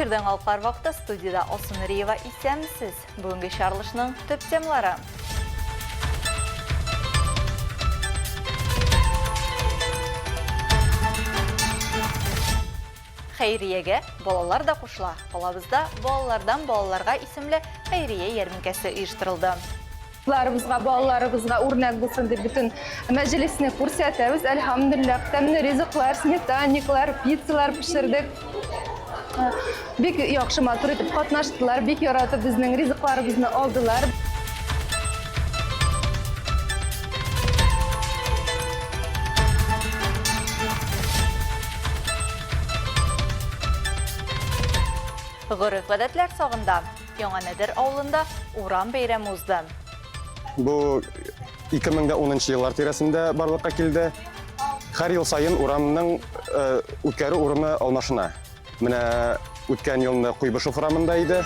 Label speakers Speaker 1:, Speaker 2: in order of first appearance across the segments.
Speaker 1: Эфирда яңалыклар вакыты студиядә Алсу Нуриева исәнмесез. Бүгенге чыгарылышның төп темалары. Хәйриягә балалар да кушыла. Калабызда Балалардан балаларга исемле хәйрия ярминкәсе оештырылды.
Speaker 2: Кызларыбызга, балаларыбызга үрнәк булсын дип бөтен мәҗлесне күрсәтәбез. Әлхәмдүлилләһ, тәмле ризыклар, сметанниклар, пиццалар пешердек. Бик яхшы, матур итеп катнаштылар, бик яратып безнең ризыкларыбызны алдылар.
Speaker 1: Гореф-гадәтләр сагында Яңа Нәдер авылында урам бәйрәме узды.
Speaker 3: Бу 2010 еллар тирәсендә барлыкка килде. Һәр ел саен урамның э, үткәрү урыны алмашына. Менә үткән елны Куйбышев урамында иде.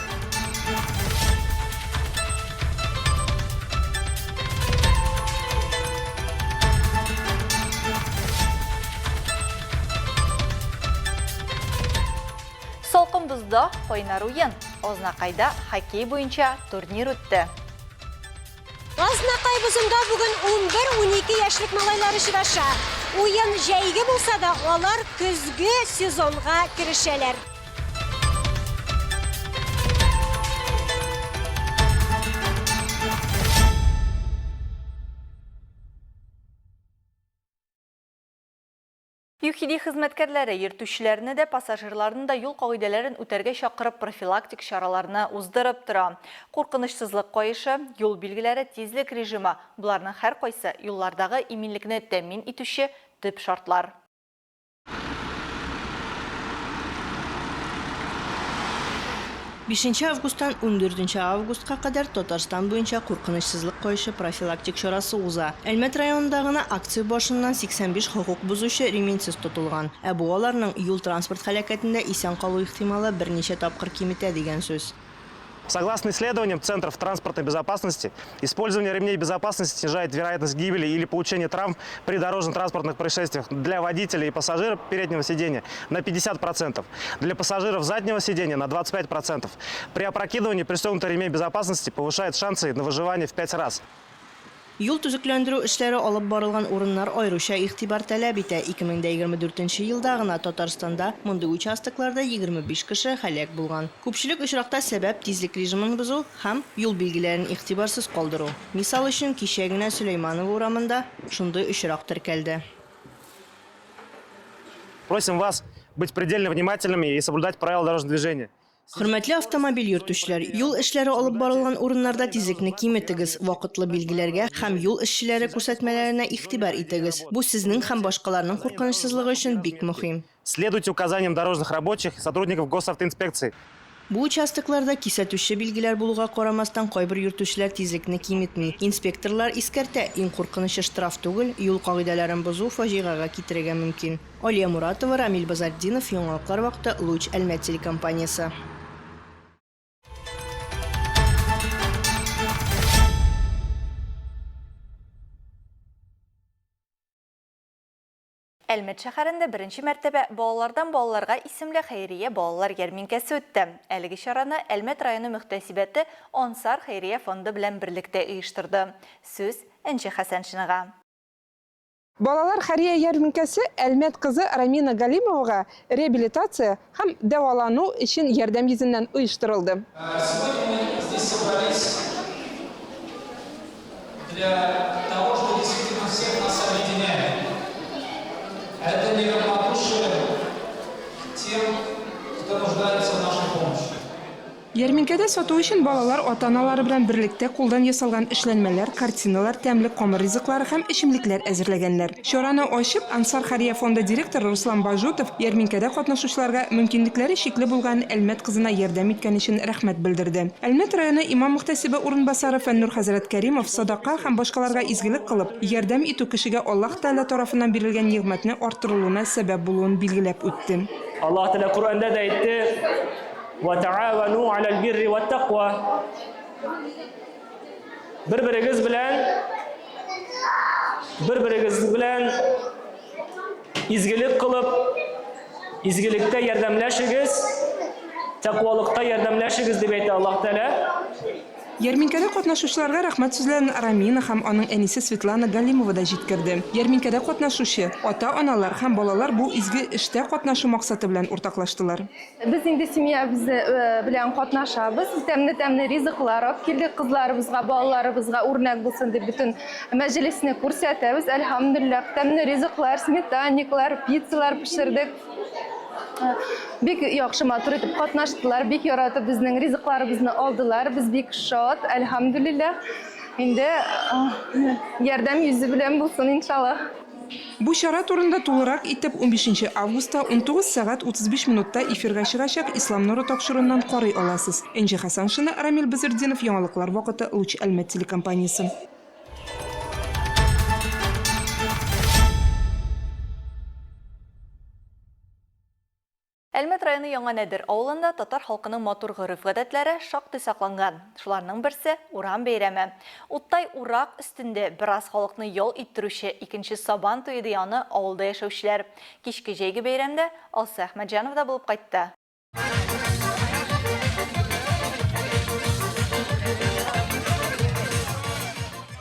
Speaker 1: Салкын бозда кайнар уен. Азнакайда хоккей буенча турнир үтте.
Speaker 4: Азнакай бозында бүген 11-12 яшьлек малайлар очраша. Уен җәйге булса да, алар көзге сезонга керешәләр.
Speaker 1: ЮХИДИ хезмәткәрләре йөртүчеләрне дә, пассажирларны да юл кагыйдәләрен үтәргә чакырып профилактик чараларны уздырып тора. Куркынычсызлык каешы, юл билгеләре, тизлек режимы, боларның һәркайсы юллардагы иминлекне тәэмин итүче төп шартлар.
Speaker 5: Бишенче августтан ундүртенче августка кадәр Татарстан буенча куркынычсызлык каешы профилактик чарасы уза. Әлмәт районында гына акция башыннан 85 хокук бозучы ременьсез тотылган. Ә бу аларның юл-транспорт һәлакәтендә исән калу ихтималы берничә тапкыр киметә дигән сүз.
Speaker 6: Согласно исследованиям Центров транспортной безопасности, использование ремней безопасности снижает вероятность гибели или получения травм при дорожно-транспортных происшествиях для водителя и пассажира переднего сидения на 50%, для пассажиров заднего сидения на 25%. При опрокидывании пристегнутый ремень безопасности повышает шансы на выживание в 5 раз.
Speaker 5: Юл төзекләндерү эшләре алып барылган урыннар аеруча игътибар таләп итә. 2024 нче елда гына Татарстанда мондый участокларда 25 кеше һәлак булган. Күпчелек очракта сәбәп, тизлек режимын бозу һәм юл билгеләрен игътибарсыз калдыру. Мисал өчен, кичә генә Сөләйманова урамында шундый очрак теркәлде.
Speaker 6: Просим вас быть предельно внимательными и соблюдать правила дорожного движения.
Speaker 5: Хөрмәтле автомобиль йөртүчеләр, юл эшләре алып барылган урыннарда тизлекне киметегез, вакытлы билгеләргә һәм юл эшчеләре күрсәтмәләренә игътибар итегез. Бу сезнең һәм башкаларның куркынычсызлыгы өчен бик мөһим.
Speaker 6: Следуйте указаниям дорожных рабочих и сотрудников госавтоинспекции.
Speaker 5: Бу участокларда кисәтүче билгеләр булуга карамастан, кайбер йөртүчеләр тизлекне киметми. Инспекторлар искәртә, иң куркынычы штраф түгел, юл кагыйдәләрен бозу фаҗигагә китерергә мөмкин. Алия Муратова, Рамил Базартдинов, Яңалыклар вакыты, Луч, Әлмәт телекомпаниясе.
Speaker 1: Әлмәт шәһәрендә беренче мәртәбә Балалардан балаларга исемле хәйрия балалар ярминкәсе үтте. Әлеге чараны Әлмәт районы мөхтәсибәте Ансар хәйрия фонды белән берлектә оештырды. Сүз Энҗе Хәсәншинага.
Speaker 2: Балалар хәрия ярминкәсе Әлмәт кызы Рамина Галимовага реабилитация һәм дәвалану өчен ярдәм йөзеннән оештырылды.
Speaker 7: Сегодня мы здесь собрались для того, что действительно всех нас объединяет. Это неравнодушие к тем, кто нуждается в нашей помощи.
Speaker 2: Ярминкәдә сату өчен балалар ата-аналары белән берлектә кулдан ясалган эшләнмәләр, картиналар, тәмле камыр ризыклары һәм эчемлекләр әзерләгәннәр. Чараны ачып, Ансар хәрия фонды директоры Руслан Бажутов ярминкәдә катнашучыларга мөмкинлекләре чикле булган Әлмәт кызына ярдәм иткән өчен рәхмәт белдерде. Әлмәт районы имам-мөхтәсибе урынбасары Фәннур хәзрәт Кәримов садака һәм башкаларга изгелек кылып, ярдәм итү кешегә Аллаһ Тәгалә тарафыннан бирелгән нигъмәтне арттырылуына сәбәп булуын билгеләп үтте.
Speaker 8: Аллаһ Тәгалә Коръәндә дә әйтте, Ва таавану алал бирри ват таква. Бер-берегез белән бер-берегез белән изгелек кылып, изгелектә ярдәмләшегез, Тәкъвалыкта ярдәмләшегез, дип әйтә Аллаһ Тәгалә.
Speaker 2: Ярминкәдә катнашучыларга рәхмәт сүзләрен Рамина һәм аның әнисе Светлана Галимова да җиткерде. Ярминкәдә катнашучы ата-аналар һәм балалар бу изге эштә катнашу максаты белән уртаклаштылар.
Speaker 9: Без инде семьябыз белән катнашабыз. Тәмле-тәмле ризыклар алып килдек. Кызларыбызга, балаларыбызга үрнәк булсын дип бөтен мәҗлесне күрсәтәбез. Әлхәмдүлилләһ, тәмле ризыклар, сметанниклар, пиццалар пешердек. Бик яхшы, матур итеп катнаштылар, бик яратып безнең ризыкларыбызны алдылар. Без бик шат, әлхәмдүлилләһ. Инде ярдәм йөзе белән булсын, иншаллаһ.
Speaker 2: Бу чара турында тулырак итеп унбишенче августта 19 сәгать 35 минутта эфирга чыгачак Ислам нуры тапшыруыннан карый аласыз. Энҗе Хәсәншина, Рамил Бәзертдинов, Яңалыклар вакыты, Луч Әлмәт телекомпаниясе.
Speaker 1: Әлмәт районы Яңа Нәдер авылында татар халкының матур гореф-гадәтләре шактый сакланган. Шуларның берсе, урам бәйрәме. Уттай урак өстендә бераз халыкны ял иттерүче икенче Сабан туе ди аны авылда яшәүчеләр. Кичке җәйге бәйрәмдә Алсу Әхмәтҗанова да булып кайтты.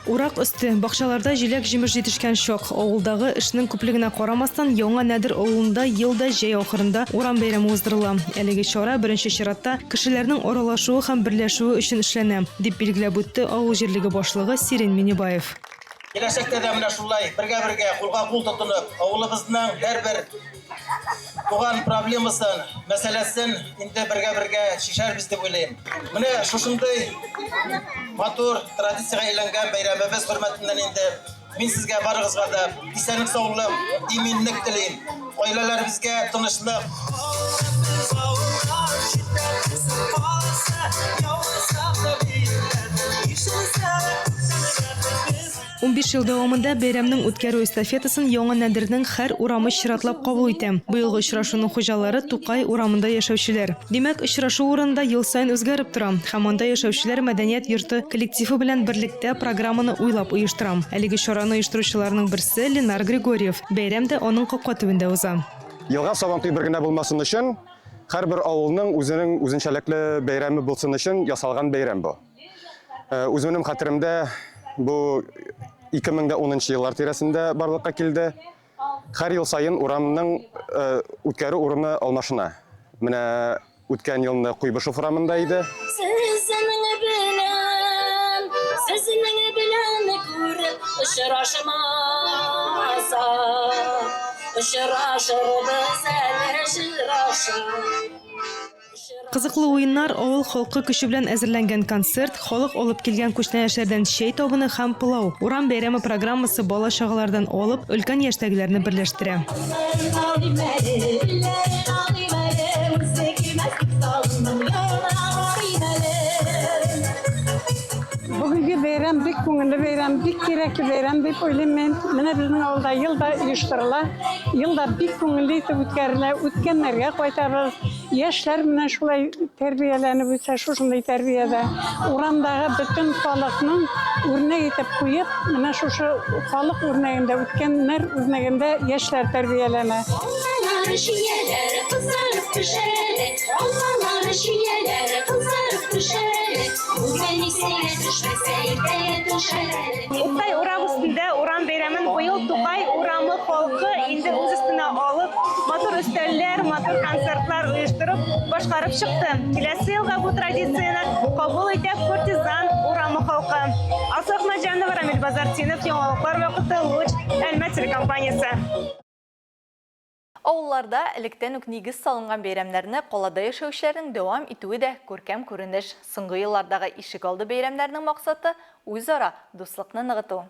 Speaker 10: Урак өсте, бакчаларда җиләк-җимеш җитешкән чак. Авылдагы эшнең күплегенә карамастан, Яңа Нәдер авылында ел да җәй ахырында урам бәйрәме уздырыла. Әлеге чара, беренче чиратта, кешеләрнең аралашуы һәм берләшүе өчен эшләнә, дип билгеләп үтте авыл җирлеге башлыгы Сирень Минибаев.
Speaker 11: Киләчәктә дә менә шулай бергә-бергә, кулга-кул тотынып, авылыбызның һәрбер туган проблемасын, мәсьәләсен инде бергә-бергә чишәрбез дип уйлыйм. Менә шушындый матур традициягә әйләнгән бәйрәмебез хөрмәтеннән инде мин сезгә барыгызга да исәнлек-саулык, иминлек телим. Гаиләләребезгә тынычлык.
Speaker 10: 15 ел дәвамында бәйрәмнең үткәрү эстафетасын Яңа Нәдернең һәр урамы чиратлап кабул итә. Быелгы очрашуның хуҗалары Тукай урамында яшәүчеләр. Димәк, очрашу урыны да ел саен үзгәреп тора. Һәм анда яшәүчеләр мәдәният йорты коллективы белән берлектә программаны уйлап оештыра. Әлеге чараны оештыручыларның берсе, Ленар Григорьев. Бәйрәм дә аның капка төбендә уза.
Speaker 3: Елга Сабантуй бер генә булмасын өчен, һәрбер авылның үзенең үзенчәлекле бәйрәме булсын өчен ясалган бәйрәм бу. Э, үземнең хәтеремдә бу 2010 еллар тирәсендә барлыкка килде. Һәр ел саен урамның э, үткәрү урыны алмашына. Менә үткән елны Куйбышев урамында иде.
Speaker 12: Сезнең белән, сезнең белән күреп очрашмаса, очрашырбыз әле очрашып.
Speaker 10: Кызыклы уеннар, авыл халкы көче белән әзерләнгән концерт, халык алып килгән күчтәнәчләрдән чәй табыны һәм пылау. Урам бәйрәме программасы бала-чагалардан алып, өлкән яшьтәгеләрне берләштерә.
Speaker 13: Бүгенге бәйрәм бик күңелле бәйрәм, бик кирәкле бәйрәм дип уйлыйм мин. Менә безнең авылда ел да оештырыла, ел да бик күңелле итеп үткәрелә. Үткәннәргә кайтабыз. Яшьләр менә шулай тәрбияләнеп үсә, шушындый тәрбиядә. Урамдагы бөтен халыкның үрнәк итеп куеп, менә шушы халык үрнәгендә, үткәннәр үрнәгендә яшьләр тәрбияләнә.
Speaker 12: Алмалар, чияләр кызарып пешәле, Алмалар, чияләр кызарып пешәле, Бүген исеңә төшмәсә, иртәгә төшәр әле.
Speaker 14: Уктай урак өстендә урам бәйрәмен быел Тукай урамы халкы инде үз өстенә алып, матур өстәлләр, матур концертлар оештырып, башкарып чыкты. Киләсе елга бу традицияне кабул итә Куртизан урамы халкы. Алсу Әхмәтҗанова, Рамил Базартдинов, Яңалыклар вакыты, Луч, Әлмәт телекомпаниясе.
Speaker 1: Авылларда электән үк нигез салынган бәйрәмнәрне калада яшәүчеләрнең дәвам итүе дә күркәм күренеш. Соңгы еллардагы ишек алды бәйрәмнәренең максаты, үзара дуслыкны ныгыту.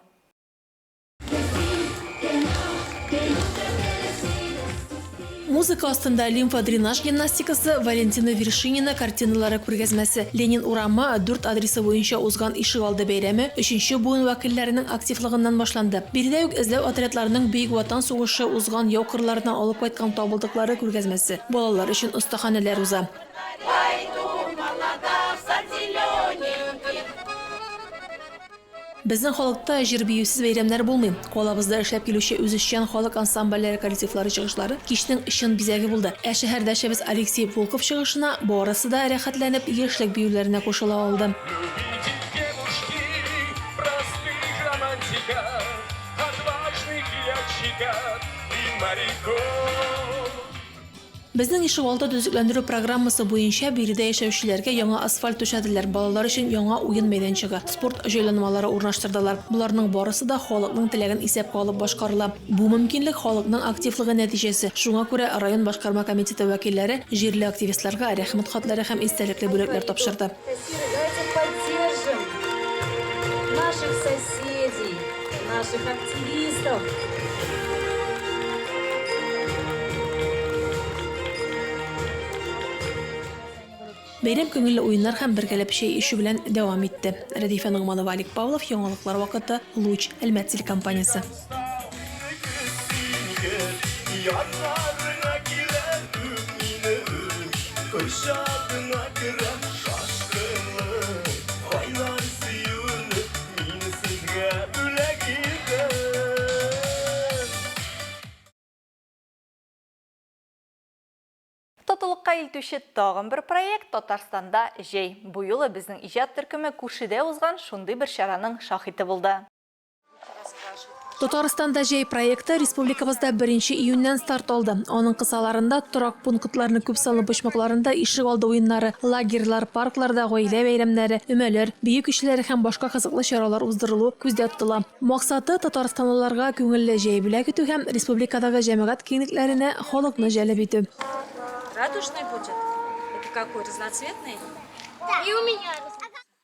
Speaker 15: Музыка астында лимфодренаж гимнастикасы, Валентина Вершинина картиналары күргәзмәсе, Ленин урамы, 4 адресы буенча узган ишегалды бәйрәме өченче буын вәкилләренең активлыгыннан башланды. Биредә үк эзләү отрядларының Бөек Ватан сугышы узган яу кырларыннан алып кайткан табылдыклары күргәзмәсе, балалар өчен остаханәләр уза. Безнең халыкта җыр-биюсез бәйрәмнәр булмый. Калабызда эшләп килүче үзешчән халык ансамбльләре коллективлары чыгышлары кичнең чын бизәге булды. Ә шәһәрдәшебез Алексей Волков чыгышына барысы да рәхәтләнеп яшьлек биюләренә кушыла алды. Безнең ишегалды төзекләндерү программасы буенча биредә яшәүчеләргә яңа асфальт түшәделәр, балалар өчен яңа уен мәйданчыгы, спорт җайланмалары урнаштырдылар. Боларның барысы да халыкның теләген исәпкә алып башкарыла. Бу мөмкинлек халыкның активлыгы нәтиҗәсе. Шуңа күрә район башкарма комитеты вәкилләре җирле активистларга Рәхмәт хатлары һәм истәлекле бүләкләр тапшырды.
Speaker 16: Давайте поддержим наших соседей, наших активистов.
Speaker 15: Бәйрәм күңелле уеннар һәм бергәләп чәй эчү белән дәвам итте. Рәдифә Ногманова, Алик Павлов, Яңалыклар вакыты, Луч, Әлмәт телекомпаниясе.
Speaker 1: Татулыкка илтүче тагын бер проект Татарстанда җәй. Бу юлы безнең иҗат төркеме күршедә узган шундый бер чараның шаһиты булды.
Speaker 15: Татарстанда җәй проекты республикабызда беренче июньнән старт алды. Аның кысаларында торак пунктларның күпсанлы почмакларында ишегалды уеннары, лагерьлар, паркларда гаилә бәйрәмнәре, өмәләр, бию кичәләре һәм башка кызыклы чаралар уздырылу күздә тотыла. Максаты, татарстанлыларга күңелле җәй бүләк итү һәм республикадагы җәмәгать киңлекләренә халыкны җәлеп итү.
Speaker 16: Радужный будет? Это какой, разноцветный? И у меня.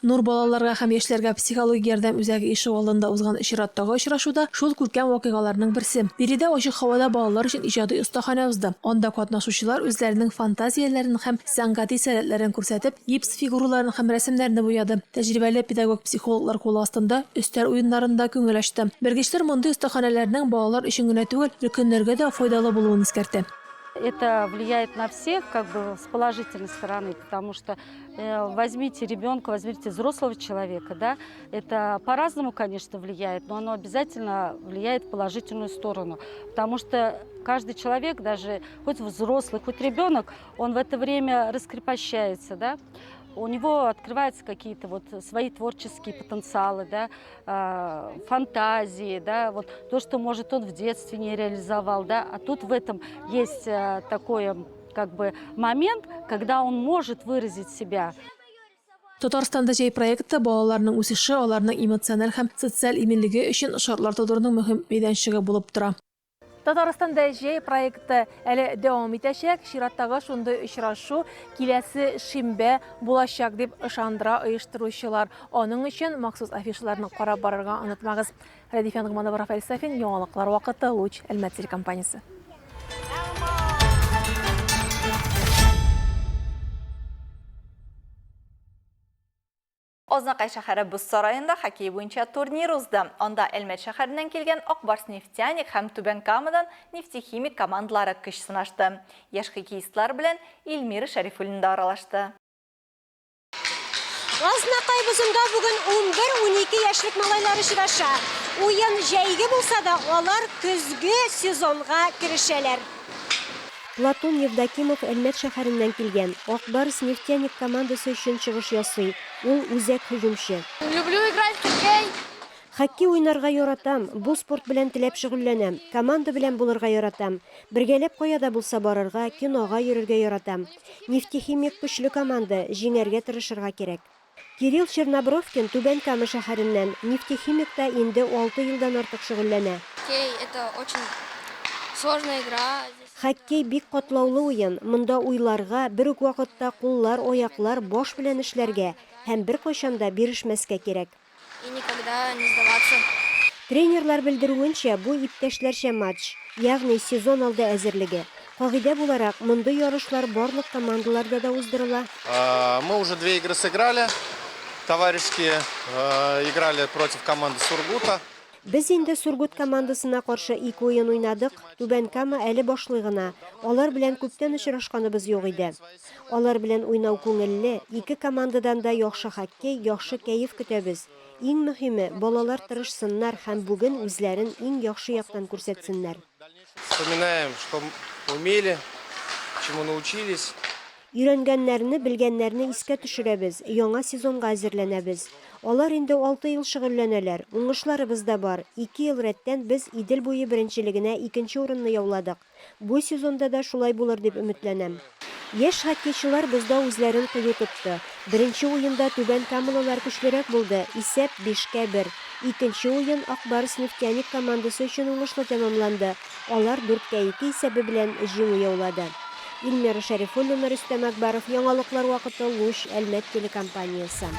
Speaker 15: Нур балаларга һәм яшьләргә психологик ярдәм үзәге ишегалдында узган чираттагы очрашу да шул күркәм вакыйгаларның берсе. Биредә ачык һавада балалар өчен иҗади остаханә узды. Анда катнашучылар үзләренең фантазияләрен һәм сәнгати сәләтләрен күрсәтеп, гипс фигураларын һәм рәсемнәрне буяды. Тәҗрибәле педагог-психологлар кулы астында өстәл уеннарында күңел ачты. Белгечләр мондый остаханәләрнең балалар өчен генә түгел, өлкәннәргә дә файдалы булуын искәртә.
Speaker 16: Это влияет на всех, как бы с положительной стороны, потому что э, возьмите ребенка, возьмите взрослого человека, да, это по-разному, конечно, влияет, но оно обязательно влияет в положительную сторону, потому что каждый человек, даже хоть взрослый, хоть ребенок, он в это время раскрепощается, да, у него открываются какие-то вот свои творческие потенциалы, да, э, фантазии, да, вот то, что, может, он в детстве не реализовал, да, а тут в этом есть э, такой как бы момент, когда он может выразить себя.
Speaker 15: Татарстанда җәй проекты балаларның үсеше, аларның эмоциональ һәм социаль иминлеге өчен шартлар тудыруның мөһим мәйданчыгы булып тора. Татарстанда җәй проекты әле дәвам итәчәк. Чираттагы шундый очрашу киләсе шимбә булачак дип ышандыра оештыручылар. Аның өчен махсус афишаларны карап барырга онытмагыз. Рәдифә Ногманова, Рафаэль Сафин, Яңалыклар вакыты, Луч, Әлмәт телекомпаниясе.
Speaker 1: Азнакай шәһәре боз сараенда хоккей буенча турнир узды. Анда Әлмәт шәһәреннән килгән Ак Барс Нефтяник һәм Түбән Камадан Нефтехимик командалары көч сынашты. Яшь хоккеистлар белән Эльмира Шәрифуллина да аралашты.
Speaker 4: Азнакай бозында бүген 11-12 яшьлек малайлар очраша. Уен җәйге булса да, алар көзге сезонга керешәләр.
Speaker 17: Платон Евдокимов Әлмәт шәһәреннән килгән, Ак Барс Нефтяник командасы өчен чыгыш ясый. Ул үзәк һөҗүмче.
Speaker 18: Люблю играть в хоккей.
Speaker 17: Хоккей уйнарга яратам, бу спорт белән теләп шөгыльләнәм, команда белән булырга яратам. Бергәләп кая да булса барырга, кинога йөрергә яратам. Нефтехимик көчле команда, җиңәргә тырышырга кирәк. Кирилл Чернобровкин Түбән Кама шәһәреннән, Нефтехимикта инде алты елдан артык шөгыльләнә.
Speaker 18: Хоккей, это очень сложная игра.
Speaker 17: Хоккей бик катлаулы уен, монда уйларга, бер үк вакытта куллар, аяклар, баш белән эшләргә һәм беркайчан да бирешмәскә кирәк.
Speaker 18: И никогда не сдаваться.
Speaker 17: Тренерлар белдерүенчә, бу иптәшләрчә матч, ягъни сезон алды әзерлеге. Кагыйдә буларак, мондый ярышлар барлык командаларда да уздырыла.
Speaker 19: Мы уже две игры сыграли, товарищеские, играли против команды Сургута.
Speaker 17: Без инде Сургут командасына каршы ике уен уйнадык, Түбән Кама әле башлый гына, алар белән күптән очрашканыбыз юк иде. Алар белән уйнау күңелле, ике командадан да яхшы хоккей, яхшы кәеф көтәбез. Иң мөһиме, балалар тырышсыннар һәм бүген үзләрен иң яхшы яктан күрсәтсеннәр.
Speaker 19: Вспоминаем, что умели, чему научились.
Speaker 17: Өйрәнгәннәрне, белгәннәрне искә төшерәбез, яңа сезонга әзерләнәбез. Алар инде алты ел шөгыльләнәләр, уңышларыбыз да бар, ике ел рәттән без Идел буе беренчелегенә икенче урынны яуладык. Бу сезонда да шулай булыр дип өметләнәм. Яшь хоккейчылар бозда үзләрен кыю тотты. Беренче уенда түбән камалылар көчлерәк булды, исәп, бишкә бер. Икенче уен Ак Барс Нефтяник командасы өчен уңышлы тәмамланды, алар дүрткә ике исәбе белән җиңү яулады. Эльмира Шәрифуллина, Рөстәм Әкбаров, Яңалыклар вакыты, Луч, Әлмәт телекомпаниясе.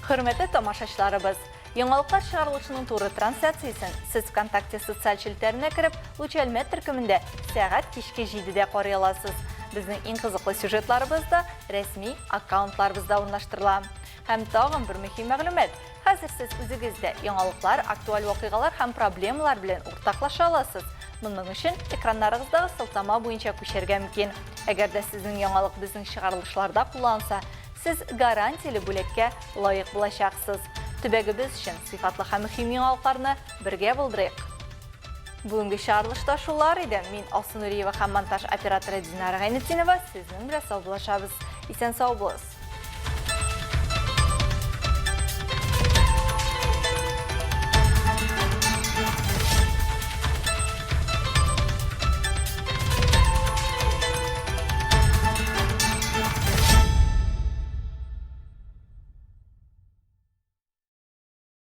Speaker 1: Хөрмәтле тамашачыларыбыз, яңалыклар чыгарылышының туры трансляциясен сез ВКонтакте социаль челтәренә кереп, Луч Әлмәт төркемендә сәгать кичке 7-дә карый аласыз. Безнең иң кызыклы сюжетларыбыз да рәсми аккаунтларыбызда урнаштырыла. Һәм тагын бер мөһим мәгълүмат. Хәзер сез үзегез дә яңалыклар, актуаль вакыйгалар һәм проблемалар белән уртаклаша аласыз. Моның өчен экраннарыгыздагы сылтама буенча күчәргә мөмкин. Әгәр дә сезнең яңалык безнең чыгарылышларда кулланса, сез гарантияле бүләккә лаек булачаксыз. Төбәгебез өчен сыйфатлы һәм мөһим яңалыкларны бергә булдырыйк! Бүгенге чыгарылышта шулар иде. Мин Алсу Нуриева һәм монтаж операторы Динара Гайнетдинова сезнең белән саубуллашабыз. Исән-сау булыгыз!